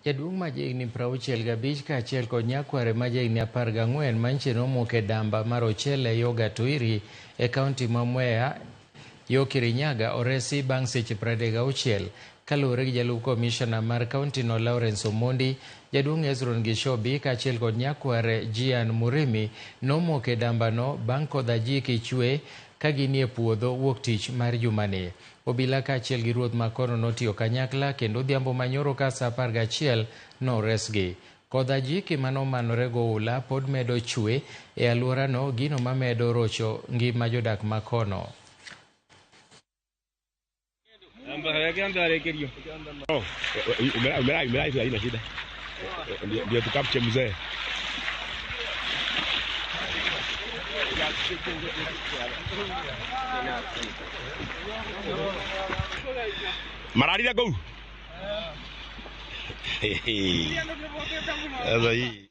Jaduong' ma jahigni 65 kaachiel kod nyakware ma jahigni 14 manche nomoko e damba mar Ochele yo Gatuiri e kaunti ma Mwea yo Kirinyaga oresi bang' seche 36. Kaluwore gi jalup komishona mar kauntino Lawrence Omondi, jaduong' Hezron Gishobi kaachiel kod nyakware Gian Murimi nomoko e dambano bang' kodh ajiki chwe ka ginie puodho wuok tich mar jumani. Obila kaachiel gi ruoth ma kono notiyo kanyakla kendo odhiambo manyoro ka saa 11 noresgi. Kodh ajiki manomanore goula pod medo chwe e alworano, gino mamedo rocho ngima jodak ma kono. Haina shida, ndio tukapche mzee. Mararira kuu. Sasa hii.